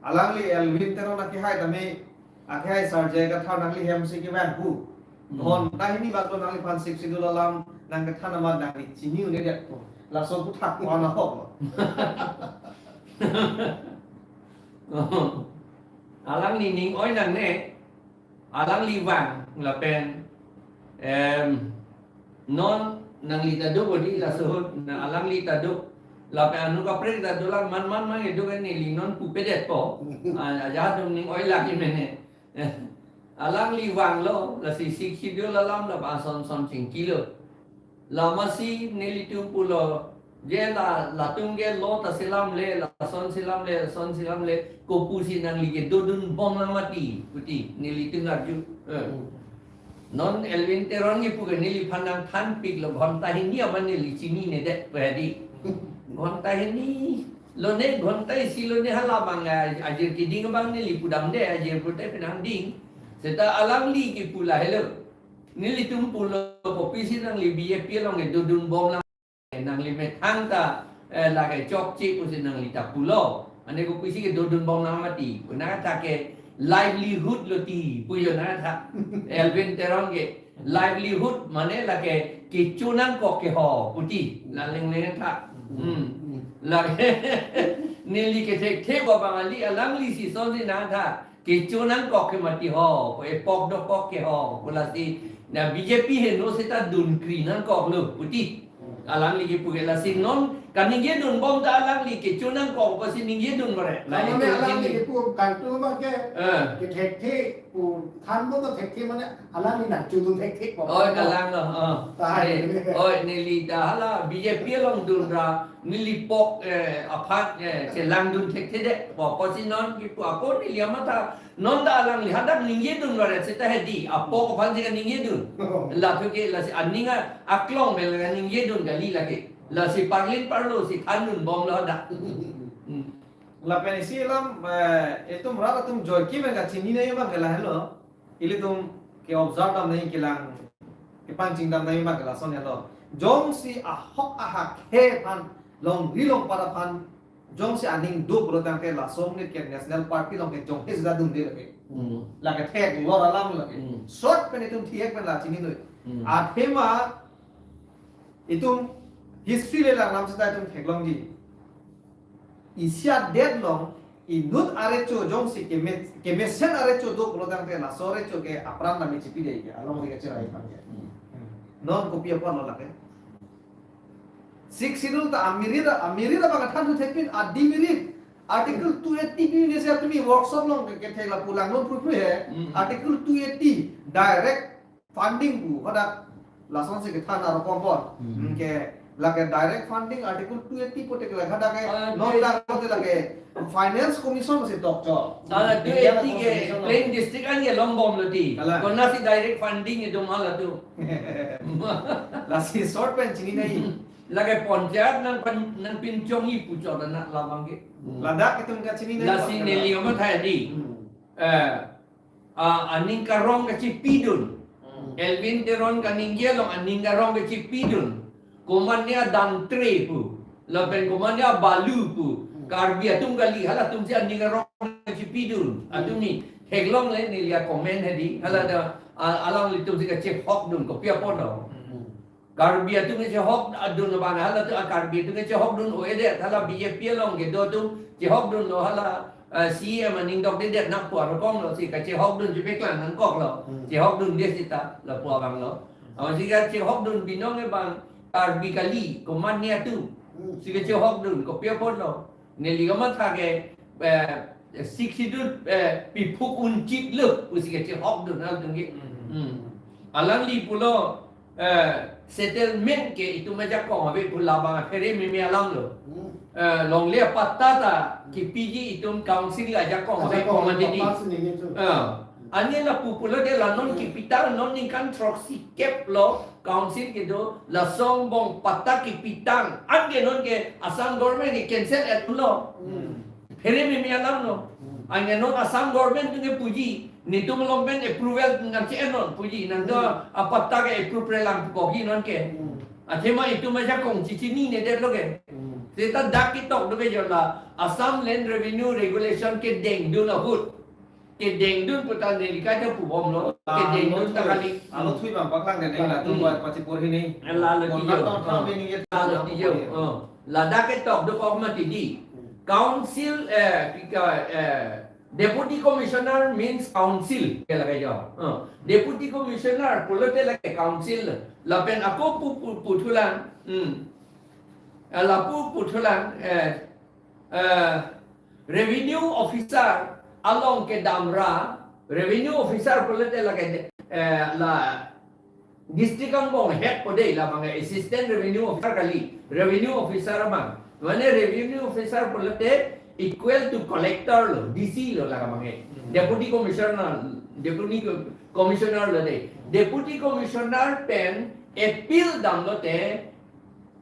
Alangli Elwin Teron akehai tame akhai Sarjai Kathar nangli hem si kevang pu. Hmm. Ghonta hini bak lo nangliphan Sixth Schedule alam nangkethan amat nangli chini un-edet pu. Laso aputhak wana hok lo. Alangli ning oi nangne. Alangli vang lapen, em, non nangli ta do bodi laso ahut na alangli ta do. Lapen anu kaprek ta dolang man man man kedo kan neli non pupedet po. Ah, ajahak atum ning oi lagi mene. Alangli vanglo, lasi Sixth Schedule alam la ason son chingkilo. Lamasi nelitum pulo, je la, latum ke law ta selamle, lason selamle, lason selamle, kopusi nangli kedodun bom nang mati, puti, nelitum arju. Eh. Hmm. Non Elwin Teron kipu ke neliphan nangthanpiklo, ghonta hini aban neli chininedet pu hedi. Ghonta hini, lone ghonta isi lone hala abang, eh, ajir keding abang neli pudamde, ajir pute penang ding. Seta alangli kipu lahelo. Nelitum pulo kopisi nangli B J P along kedodun bom lang. Nangli methang ta, eh, lake chokche pusi nangli ta pulo. Ane kopisi kedodun bom nang mati. Puna ta ke livelihood lo ti. Pujo na ta. Elwin Teron ke livelihood mane lake kecho nangkok ke ho puti. Laling leng ta. Hmm. Lake neli ke thek thek ba Bangali alangli si son si na ta. Kecho nangkok ke mati ho. Epok dokok ke ho. Pulasi Na B J P heno seta dunkri nangkoklo puti. Alangli kipu ke lasi non kaningje dunbom ta alangli kecho nangkok pusi ningje dun bare. La Karena itu alangli sini. Kipu kantu ma ke Eh. Ke thekthe pu thanbom ta thekthe mane alangli nangchodun thekthe kok. Oi, kalang lo. Oh. Tahai. Eh, oi, neli ta hala B J P along dunra neli pok eh, aphan eh, chelangdun thekthe det. Pok pusi non kipu ako neli amatha non ta alangli hadak ningje dun bare seta hedi. Apok aphan si kaningje dun. Lapu ke lasi aning aklong mel kaningje dun kali lake. Lasi parlin parlo si thandunbomlo hadak. Hmm. Lapen isi alam eh, itum rat atum joike pen kachinine abang ke lahelo. Ilitum ke observe dam nangji kelang, kepangching dam nangji abang ke lason helo. Jongsi ahok ahak he aphan, longri longpat aphan, jongsi aning do pulo tangte laso amonit ke National Party along ke jonghe seta dunde lake. Hmm. Lake theklor alam lake. Hmm. Short pen itum thihek pen la chininoi. Hmm. Athema itum history le langlam seta itum theklongji. Isi adet along inut arecho jongsi keme-, kemesen arecho do pulo tangte laso arecho ke apran nami chipidei ke along si kachirai aphan ke. Hmm. Non kopi apotlo lake. Sixth Schedule ta amirit, amirit abang than thu thekpin a-demerit. Article two eighty B nesi atumi workshop along ke kethek lapu langnon phruphrui he. Hmm. Article two eighty direct funding pu hadak lasonsi kethan aro kompon. Hmm. Hmm, ke lake direct funding article two eighty pote ke lake hadak ke Ah, non two eighty. Dak pote lake finance commission si tokcho. Hala two eighty ke India Commission plain district an ke longbomlo ti. Hala. Konasi direct funding itum hala tu. Lasi short pen chininai. Lake panchayat nang pan, nangpinchongji puchot anak labang ke. Hmm. Ladak itum kachininai. Lasi neli amatha di. Hmm. Eh, ah, aning karong kachipidun. Hmm. Elwin Teron kaningje along aning karong kachipidun. Komatne adamtre pu. Lapen komatne abalu pu. Hmm. Karbi atum kali halatumsi aning karong kachipidun. Hmm. Atumi theklongle neli a-comment hedi. Hala Hmm. ta, ah, alanglitumsi kachehokdun kopi apotlo. Hmm. Karbi atum kachehokdun abang halatum, ah, Karbi atum kachehokdun o-edet hala B J P along kedo atum chehokdunlo hala, ah, C E M aning dokdedet nangpu arokong lo si kachehokdun chepeklang nangkoklo. Hmm. Chehokdunde seta lapu abanglo. Hmm. Amatsi kachehokdun binong abang Karbi kali komatne atum. Hmm. Si kachehokdun kopi apotlo. Neli kamatha ke, eh, Sixth Schedule, eh, piphuk unchitlo pusi kachehokdun atum ke. Hmm. Hmm. Alangli pulo, eh, settlement ke itum ajakong ave pu labang aphere meme alamlo. Hmm. Eh, longle apatta ta kipiji itum council ajakong ave Ajakong pu ave, matidi. Patta si ningje tu. Eh, ani lapu pulote la non Hmm. kipitang non ningkan throksi kep lo council kedo lason angbong patta kipitang. Anke non ke Assam government ke cancel et lo. Hmm. Phere meme alamlo. Hmm. Anke non Assam government atum ke puji, netum along pen approval nangche-en non puji, nangtum Hmm. apatta ke approve relang pu kogi non ke. Hmm. Athema itum ajakong chichininedetlo ke. Hmm. Seta dak ketok do ke jo la Assam Land Revenue Regulation kedengdun ahut. Kedengdun puta neli kaita pubomlo. Kedengdun ta kali. Alo thui bang paklang den Hmm. latum buat pachipur hini. Lalo Mon tijo. Bang tong tong Oh. hini ya. Lalo tijo. Oh. Ladak ketok dokok matidi. Hmm. Council, eh, pika, eh, Deputy Commissioner means council. Ke lake jo. Oh. Deputy Commissioner pulote lake council. Lapen ako pu, pu, puthulang. Hmm. Eh, lapu puthulang. Eh, eh, revenue officer along kedamra, revenue officer pulote lake, eh, la district angbong head pu dei labang assistant revenue officer kali, revenue officer abang. Mane revenue officer pulote equal to collector lo, D C lo labang. Hmm. Deputy commissioner, deputy co-, commissioner lo dei. Deputy commissioner pen appeal damlote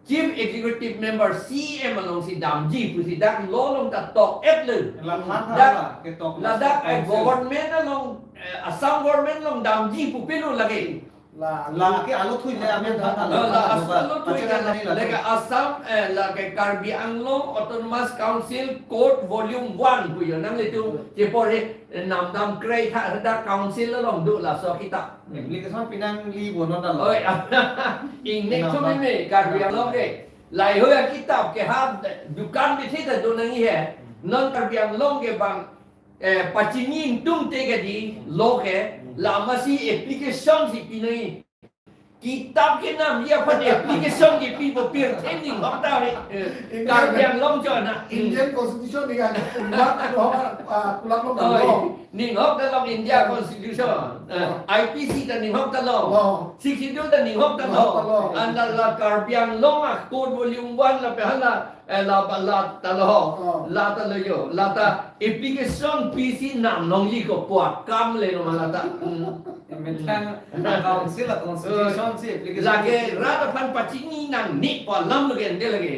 Chief Executive Member C E M alongsi damji pusi dak law along ta tok-et lo. La than than Dak la, ketok la ladak dak eh, council. Government along, eh, Assam government along damji pu pilo lake. La, la ke alo thui le amen than than La, la, la, Assam alo thui pachak le, than than la. Lake Assam, eh, lake Karbi Anglong Autonomous Council Code Volume one pu jo nanglitum chepor he, eh, namdam krei tha dak council along do laso akitap. Application pinangli bonon ta lo. Oi, ingnek Pinang thum bang. Meme, Karbi Anglong ke. Laheihui akitap ke ha dukan bithi ta do nangji he. Non Karbi Anglong ke bang eh, pachini ingtung te kadi lo ke, la amatsi application si pinoi. Kitap kenamji aphan application kipi bo pirthe ninghok ta he. Eh, Indian Karbi Anglong chona. Indian Constitution ni kan, umat anu hok, ah, kulak lo Oh, lo. Ninghok ta long India Constitution. Eh, I P C ta ninghok ta long. Lo. Sixth Schedule ta ninghok ta Ninghok ta long. long. Anta la Karbi Anglong a code volume one lapen hala, eh, la, la ta lo. Oh. La ta lo yo. La ta application P C nam nongji ko pu akam le lo ma la ta. Hmm. Methang council a constitution si application. Lake rat aphan pachini nangne pu alam lo ke ante lake.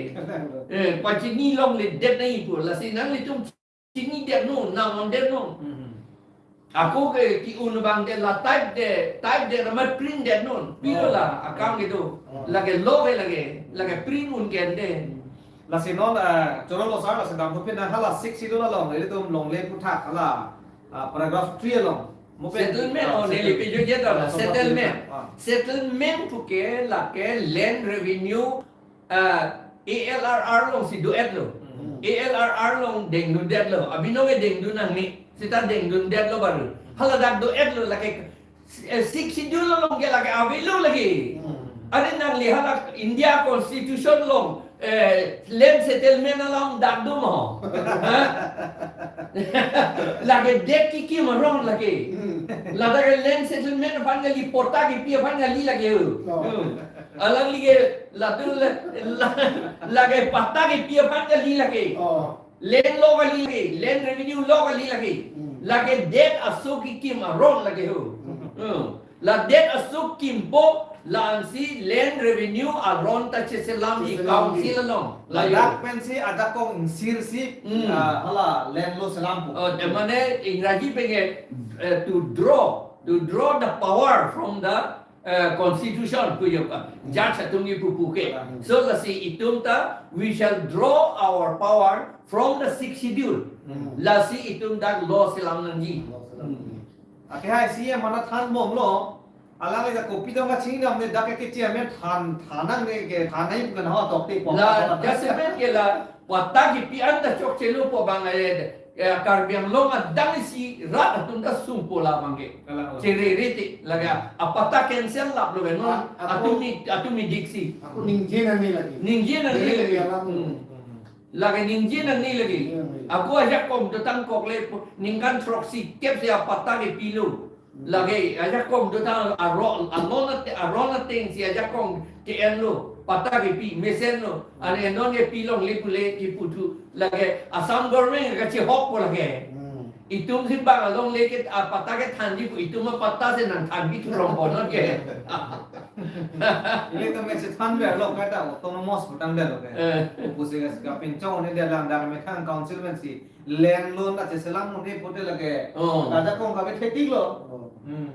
Eh, pachini longledet nangji pu. Lasi nanglitum chinidet non, nang-ondet non. Hmm. Ako ke ki-un abang det la type det, type det amat print det non. Pilo Oh. la akam kedo. Oh. Lake lo ke lake, lake print un ke ante. Lasi non, eh, choro lo sar, lasi damthupin nang hala Sixth Schedule along, ilitum longle aphuthak hala, ah, paragraph three along. Mo pen Settlement, ah, oh, neli settlement. pejokji ta la, Ah, settlement. Ah. Settlement puke lake land revenue, ah, A L R R alongsi do-et lo. Hmm. A L R R along dengdundet lo. Abinong e dengdun nangne. Seta dengdundet lo baru. Hala dak do-et lo lake, eh, Sixth Schedule along ke lake avelo lake. Hmm. Are nangli hala India Constitution along, eh, land settlement along dak do mo. Ha? Lake det kikim arong lake. Hmm. Ladak ke land settlement aphan kali, patta kipi aphan kali lake ho. Oh. Hmm. Alangli ke latum la, la, lake patta kipi aphan kali lake. Oh. Land law kali lake, land revenue law kali lake. Hmm. Lake det aso kikim aron lake ho. Hmm. Hmm. La det aso kimpo, la ansi land revenue aron ta cheselamji Cheselamji. council along. La yo. Ladak pensi ajakong ingsir si, Hmm. ah, hala land law selampo. Oh, de mane Ingraji pen ke, eh, to draw, to draw the power from the, eh, constitution pu yo ka. Hmm. Judge atum kipu puke. Hmm. So lasi itum ta, we shall draw our power from the Sixth Schedule. Hmm. Lasi itum dak law selam nangji. Law selam nangji. Hmm. Ake hai C M mana thanbomlo. Alangli ta kopi dong kachingnam ne dak ke chairman than, than nangne ke than nangji pu kan ho tokte po. La, jasemet ke la, patta kipi anta chokchelo pu abang eh, eh, Karbi Anglong adang isi rat atum ta sungpo labang ke. Kalang. Cherere te, lake, ah, patta cancel lap lo ke non, Ah, ako atumi, atumi diksi. Ako ningje nangne lake. Ningje nangne Ningje lake. lake alam. Hmm. Hmm. Lake ningje nangne lake. Ningje nangne. Ako ajakong dotang kokle pu, ningkan throksi kep si apatta kepilo. Hmm. Lake ajakong dotang aro-, alon ate-, aron ateng si ajakong ke-enlo, patta kepi, mesenlo. Hmm. Ane non kepilongle pule keputhu. Lake Assam government kachehokpo lake. Hmm. Itum si bang alongle ke apatta kethanji pu, itum apatta si nangthan kithurong ponnon ke. Ilitum ke si thanverlo kaita autonomous pu tangdetlo ke. Eh. Pusi ke kapinchong ne dia lang dang methang council pen si land loan ta cheselam un-e pute lake. Oh. Ajakong kabe thetik lo. Oh. Hmm.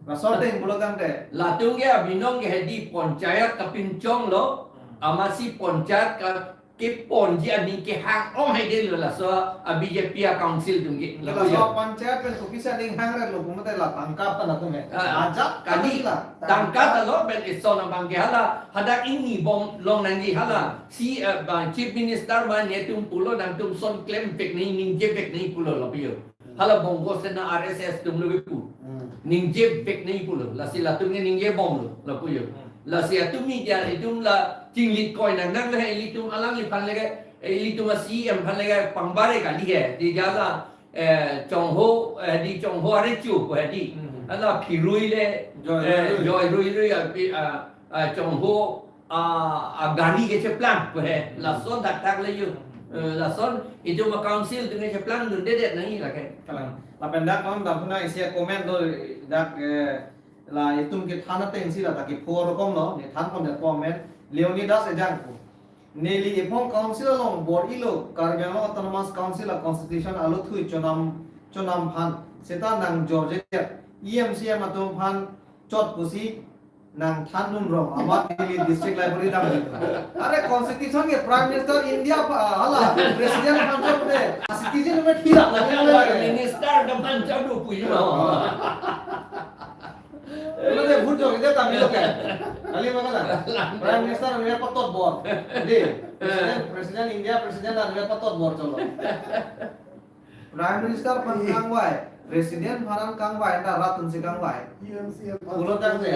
Lason ateng pulo tangte. Latum ke abinong ke hedi panchayat kapinchonglo. Hmm. Amatsi panchayat ka keponji aning kehang ong haidetlo laso a B J P a council atum ke. Laso panchayat pen kopisi aning hangretlo pu mate la tangka pen atum he. Ah, ajat kali kali la. Tangka ta lo pen ison abang ke hala, hadak ingni bom long nangji hala. Si, eh, bang Chief Minister ma netum pulo nangtum son klemvek nangji, ningjevek nangji pulo lo pu yo. Hala Bongo Sena R S S atum lo kepu. Hmm. Ningjevek nangji pulo. Lasi latum ke ningjebomlo, lapu yo. Hmm. Lasi atum media itum la chinglit koi nang nang le ilitum alangliphan lake, ilitum a C M aphan lake pangbare kali he. Di jala, eh, chongho, eh, di chongho are chu ko he di. Hmm. Hala phirui le, Joy eh, Rui Rui. Joy Rui Rui api, ah, ah, chongho a, a gari kecheplang pu he. Hmm. Lason dakdak le yo. Hmm. Eh, lason itum a council atum kecheplangdundedet nangji lake. Kalang. Lapen dak non damphuna isi a comment do dak, eh, la itum kethan ateng si la ta kepho rokom lo, ne than pon ne comment. Leonidas Ejang pu. Neli ephong council along bor-ilo, Karbi Anglong Autonomous Council a constitution alothui chonam, chonam aphan. Seta nang jorjedet. E M C M atum aphan chot pusi nangthandun rong, amat neli district library dam. Are constitution ke Prime Minister India pa, hala, President aphan chot de, a citizen me thira lagi lagi. Minister dam aphan chot do pu yo. Lo de bhut jo ke tamilo ke. Kali ma kalang. Prime Minister ne patot bor. Di, President, President India, President ne patot bor cholo. Prime Minister aphan kangvai, President aphan kangvai, anta rat atumsi kangvai. E M, C E M aphan. Pulo tangte.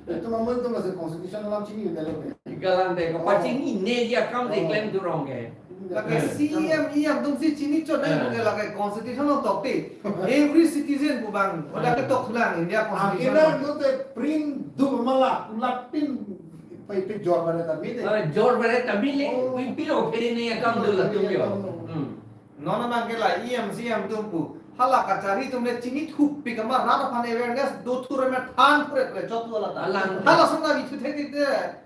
Itu mamun itu masih constitution alam chini gitu loh. Ikalang te, kapachini ne ya kam de Oh. klem turong ke. Lake Eh. C E M, E M atumsi chini chot Eh. nai ke lake constitution along tokte. Every citizen pu bang, udah Eh. ketok thulang India constitution. Akhirnya itu te print du mala, ulat pin, pai pe jor bare ta mite. Eh, jor bare ta mite, Oh. pi pilo peri ne ya kam dula tum yo. Hmm. Non abang ke la E M C E M atum pu. Hala kachari atum le chini thup pi kama rat aphan awareness do thure me than thure thure chot wala ta. Alang. Hala sona bi thu thek te.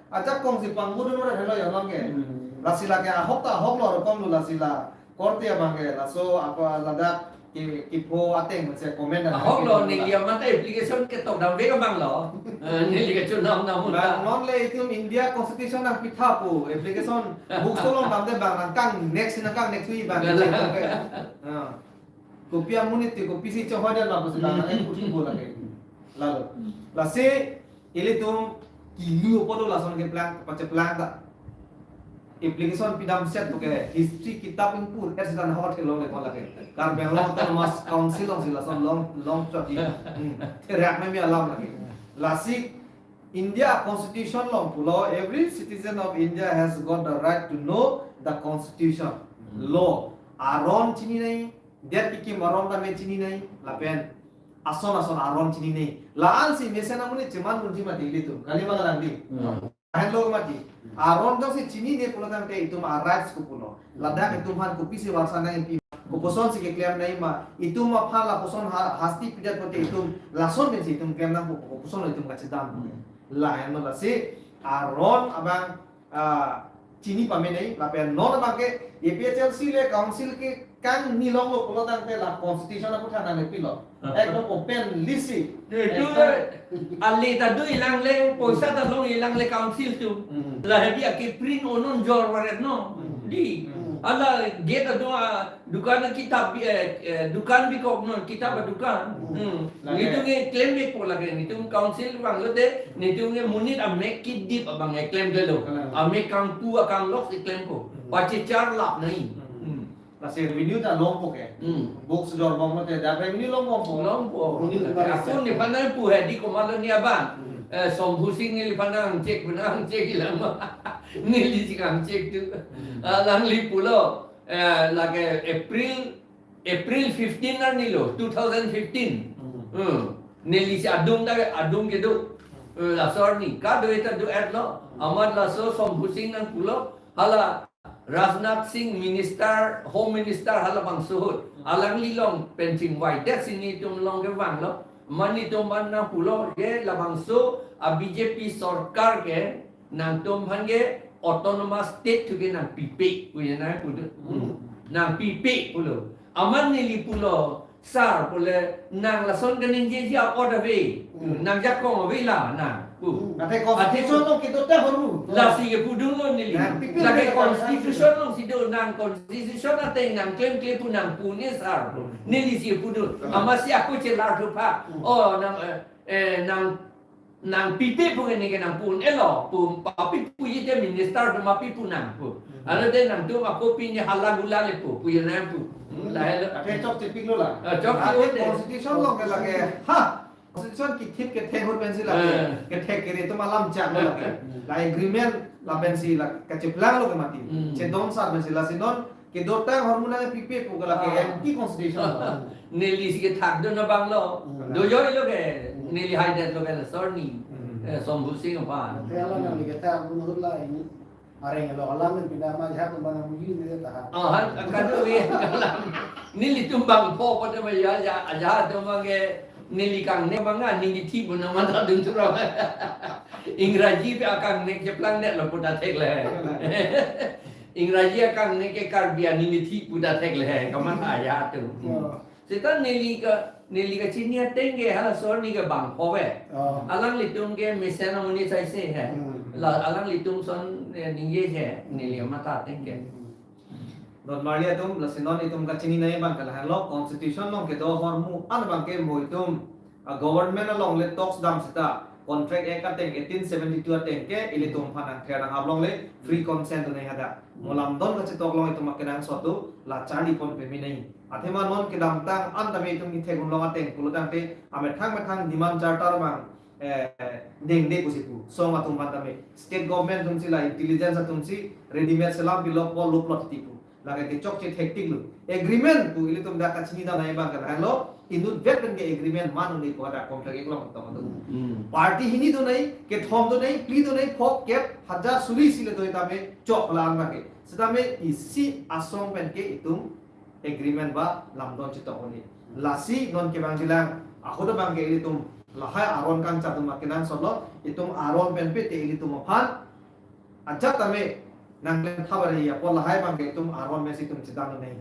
Ajak kongsi pangbu dun ore helo ya non ke. Hmm. Lasi lake ahok ta ahok lo rokom lo lasi la. Korte abang ke laso apa ladak ki kipho ateng se comment Ahok lo neli amat application ketok dam vek abang lo. Eh, neli kachonam nam Bang ta. Non le itum India Constitution nangpitha pu application book solong dam de bang nangkang next nangkang next week bang. Galang. Ah. Kopi amonit te kopisi chohoi dan lapu sedang nang kuthi bo lake. Lalu. Lasi ilitum kilu apo do lason keplang, pacheplang ta. Application pidam set puke history kitab ingpur et sedang hot helong le kon lake. Karbi Anglong Autonomous Council alongsi lason long, long chot di. Hmm. Therak meme alam lake. Lasi India Constitution along pulo, every citizen of India has got the right to know the constitution, Hmm. law. Aron chini nai, det kikim aron tame chini nai, lapen ason ason aron chini nai. La-ansi mesen amonit cheman dunji mati ilitum. Kali ma kalang di. Hmm. Lahenlo mati. Aron jongsi chini ne pulo tangte itum a rights ko pulo. Ladak itum aphan kopisi varsa nangpi. Kopuson si keklem nai ma. Itum aphan lapuson ha-, hasti pidet pote itum lason pensi itum klem nangpo kopuson itum kachedam. Hmm. Lahenlo lasi aron abang ah, chini pame nai, lapen non abang ke A P H L C le council ke kangni longlo pulo tangte la constitution aphuthak nangpilo. Ah. Ekdom open list si. Itu Ekdom. le, ali ta do ilang le, poisa ta long ilang le council atum. Hmm. La hedi ake print onon jor varet no. Hmm. Di. Hmm. Ala gate ado, ah, dukan kitab, eh, eh, dukan bikok non, kitab dukan. Hmm. Hmm. Lake. Nelitum ke klem bek po lake, nelitum council vanglo te, nelitum ke monit amek kedip abang ke klem delo. Hmm. Amek kangpu akanglok si klem po. Hmm. Pachechar lap nai. Hmm. Hmm. Lasi revenue ta longpo ke. Hmm. Books jorbomlo te, dak revenue longbompo. Longpo. Monit Aku nangphan nangpu hedi komatlo ne abang. Hmm. Eh, Shambhu Sing neliphan nangchek, nangchek ilang ma. Nelisi kangchek tu. Hmm. Alangli pulo. Eh, lake April, April fifteen arnilo, two thousand fifteen. Hmm. Hmm. Nelisi adung ta, adung kedo. Hmm. Eh, laso arni, kado eta do-etlo. Hmm. Amat laso Shambhu Sing nangpulo, hala Rajnath Singh minister, Home Minister halabangso ahut. Hmm. Alangli along pen chingvai det si nelitum along kevanglo. Amat nelitum aphan nangpulo ke labangso a B J P sorkar ke nangtumphan ke autonomous state thu ke nangpipe, puya nangpu do. Hmm. Nangpipe pulo. Amat neli pulo, sir pule, nang lason kaningjeji apot ave. Hmm. Nangjakong ave la nang pu. Hmm. Ante constitution along kedo ta ahormu. Lasi kepudunlo neli. Nangpipe Lake neli constitution alongsi do, nang constitution ateng nangklemkle pu nangpu ne sir pu. Hmm. Nelisi kepudun. Hmm. Amatsi ako chelar thupha. Hmm. Oh, nang, eh, eh, nang nangpipe pu ke neke nangpu-un-elo pu, papi puji te minister atum api pu nang pu. Hmm. Ante nangtum ako pini hala gula le pu, puji nang pu. Hmm, lahelo. Ante chokche piklo la. Ah, chokche Ante ote. Constitution along ke lake, ha, constitution kithip kethek ahut pensi lake, Eh. kethek kere atum alam chak lo lake. Hmm. La agreement lapensi la kacheplanglo ke mati. Hmm. Chedon sar pensi lasi non kedotang ahormu nangpipe pu ke lake Ah. anti constitution. Nelisi kethakdun abanglo. Hmm. Dojoilo ke, Hmm. neli haidetlo ke laso arni. Hmm. Eh, Shambhu Sing aphan. Ante alam nangli kethakdun ahut la ini. Areng lo alam nang pindah ma ajahak atum abang muji ni ta ha. Ah, han, kado ye, kalang. Nelitum bangpho pada ma ya, ya, ajahak atum abang ke, neli kangne abang a, neli thi pun amat adun thura. Ingraji pen akangne cheplang det lo pu ta theklong. Ingraji akangne ke Karbi aningthi pu ta theklong, kamatha ajahak atum. Oh. Seta neli ka, neli kachini ateng ke halaso arni ke bangpho ave. Oh. Alanglitum ke mesen amonit saise he. Hmm. La alanglitum ason, eh, ningje he, neli kamatha ateng ke. Hmm. Don marli atum, lasi non itum kachini nai abang ke lahelo, constitution along kedo ahormu an abang ke mo itum a government along le talks dam seta Contract Act ateng eighteen seventy-two ateng ke ilitum aphan nangther nanghap longle, free consent do nai hadak. Mo lamdon kachetok along itum akenangsot do la charli pon peme nai. Athema non kedamtang an tame itum kethek unlong ateng pulo tangte amethang methang demand charter abang eh, dengde pusi pu. Song atum aphan tame. State government atum si la intelligence atum si readymade selam pilok po luplo titi pu. Lake kechokche thektik lo. Agreement pu ilitum dak kachini damnai abang ke lahenlo. Inutvet pen ke agreement man un-e pu hadak contract eklong tong atum. Hmm. Party hini donai, kethom donai, phli donai, phok kep, hajar suri si le doi tame chok la an abang ke. Setame isi asong pen ke itum agreement ba lamdon chetok un-e. Lasi non kevangjilang ahut abang ke ilitum lahai aron kangchap atum akenangsot lo, itum aron pen pete ilitum aphan ajat tame nangklem thabar ya apor lahai abang ke itum aron mesi itum chedang nai.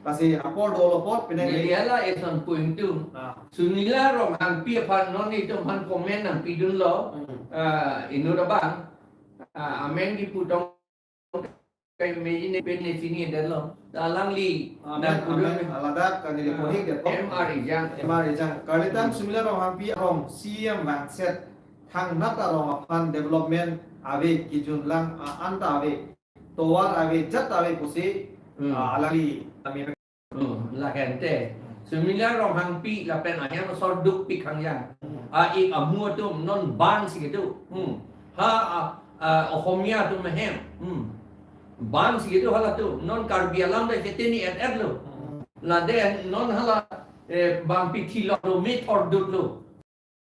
Lasi apor dolo apor pinang Jadi hala eson point tu. Ah. Sunila Ronghangpi aphan non itum aphan comment nangpidunlo. Hmm. Ah, inut abang. Ah, amen kiputong kai meji ne pen ne sini dalo. Alangli Amen, nang kudu amen. Aladak kan ini Ah, kohik dia kok. M R Ejang. M R Ejang. Kalitam Hmm. Sunila Ronghangpi arong C M bangset. Thangnat arong aphan development ave kijun lang a-, anta ave. Tovar ave jat ave pusi Hmm. ah, alangli kami Hmm, lahen te. Sunila Ronghangpi lapen ahem asor Dukpik Hangyang. Hmm. A-ik amu atum non ban si kedo. Hmm. Ha, a, a, Ohomia atum ahem. Hmm. Ban si kedo halatum. Non Karbi alam da cheteni et et lo. Hmm. Laden non hala, eh, bangpi thilok lo, me thordut lo.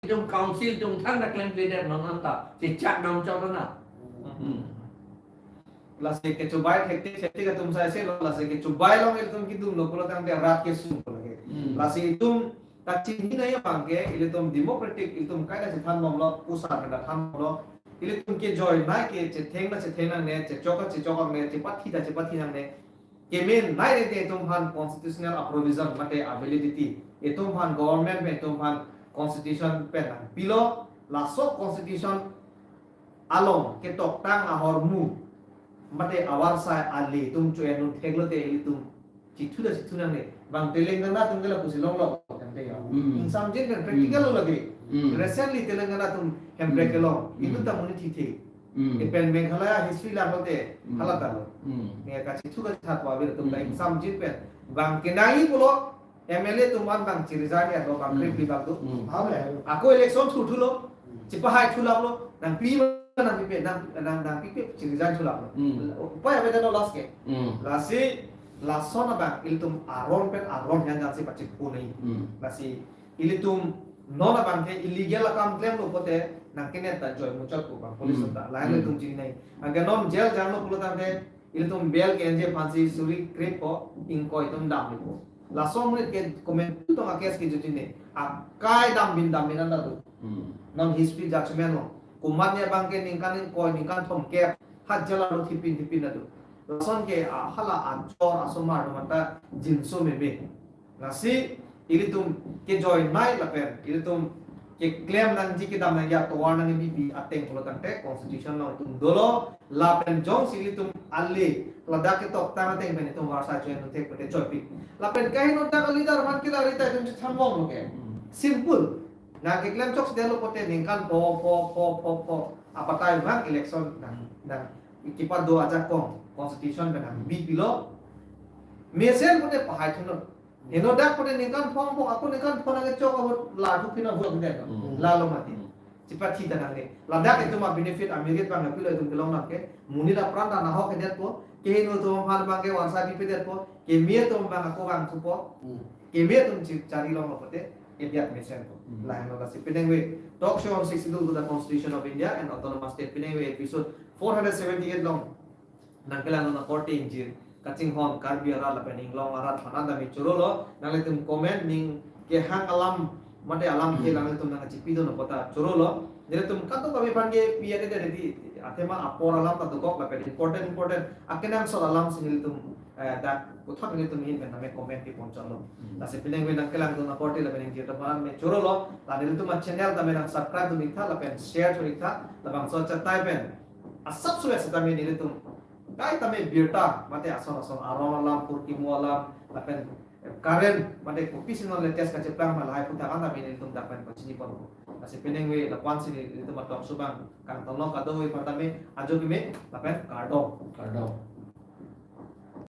Itum council atum thangta klemkledet non anta. Chechak dam chot na. Hmm. Lasi kechobai thektik thektik atum sai se lo, lasi kechobai along ilitum kedun lo pulo tangte rat kesung pulo ke. Hmm. Lasi itum kachini nai abang ke ilitum democratic ilitum kaita chethan bomlo, pusar kaita than bomlo. Ilitum kejoi nai ke chetheng ta chetheng nangne, chechok ta chechok nangne, chepathi ta chepathi nangne. Kemenei re te itum aphan constitutional a-provision mate a-validity. Itum aphan government pen itum aphan constitution pen nangpilo, laso constitution along ketoktang ahormu mate avarsai ale itum cho-en un theklo te ilitum chithu ta chithu nangne. Bang Telangana atum ke lapusi longlo tangte ya. Hmm. Ingsamjin pen practical Hmm. lo lagi. Hmm. Recently Telangana atum hemprek Hmm. kelong. Itu Hmm. ta monit thithe. Hmm. Ipen Meghalaya history lang lote Hmm. hala ta lo. Hmm. Ne kachithu kachethan pu abir atum ta Hmm. ingsamjin pen. Bang kenai pulo M L A atum an bang chiresign ya lo bang Hmm. krip li bang tu. Hmm. Ako election thurthu lo. Hmm. Chipahai thulap lo. Nangpi ma nangpipe nang nang nangpipe chiresign thulap lo. Hmm. Upai ave ta no last ke. Hmm. Lasi lason abang ilitum aron pen aron yang jangsi pachipu nai. Hmm. Lasi ilitum non abang ke illegal akam klemlo pote nangkenet ta joi muchot ko bang police Hmm. ta lain Hmm. ilitum chini nai. Anke non jail janglo pulo tangte ilitum bail ke-enji aphansi suri krip ko ingkoi itum damlo ko. Laso monit ke komantu tong a-case ke juti ne. Akai dambin dambin anta tu. Hmm. Non history judgment lo. Komatne abang ke ningkan ingkoi ningkan thomkep. Ha jail lo thipin thipin anta tu. Lason ke a hala achor asomar atum anta jinso meme. Lasi ilitum kejoi nai lapen ilitum keklem nangji kedam nangji atovar nangji bibi ateng pulo tangte constitution along itum dolo lapen jongsi ilitum ale ladak ketoktang ateng pen itum varsai cho-en un thek pute choipik. Lapen kaheno dak a-leader aphan kila rita itum chethang bomlo ke. Hmm. Simple. Nang keklem chokche detlo pote ningkan pho pho pho pho pho apatai bang election nang nang kipado ajakong constitution pen nangbi pilo. Mesen pote pahai thuno. Heno dak pote ningkan pho pho ako ningkan pho nangkechok ahut la thu phina vote det. Hmm. Lalo mati. Hmm. Chepathi ta nangne. Ladak itum a-benefit a-merit bang pilo itum kelong nang ke. Monit apran ta nahok ke detpo. Keheno atum aphan bang ke varsai pipe detpo. Keme atum bang ako bang thupo. Hmm. Keme atum chi-, chari longlo pote. Ebiat mesen po. Hmm. Lahenlo lasi pinengve talk show on Sixth Schedule to the Constitution of India and Autonomous State pinengve episode four hundred seventy-eight along nangkelang non akorte ingjir kachinghon Karbi arat lapen inglong arat aphan anta me chorolo. Nanglitum comment ning kehang alam mate alam ke Hmm. nanglitum nangchipidun apot ta chorolo. Nelitum kadokave aphan ke pi ade ade di athema apor alam ta dokok lapen important important akenangsot alam si nelitum eh, dak puthot nelitum ahin pen name comment kepon chotlo. Hmm. Lasi pinengve nangkelangdun akorte lapen ingjir atum aphan me chorolo. La nelitum a-channel tame nang subscribe dun iktha lapen share dun iktha. Labangso achatai pen asap suet setame nelitum kaitame birta mate ason ason aron alam purkimu alam lapen current mate kopisi non latest kacheplang ma lahai aphuthak an tame nelitum dak pen pachini ponpo. Lasi pinengve lapu-an si nelitum a-talk show bang kangtongnok kadokave aphan tame ajo keme lapen kardom. Kardom.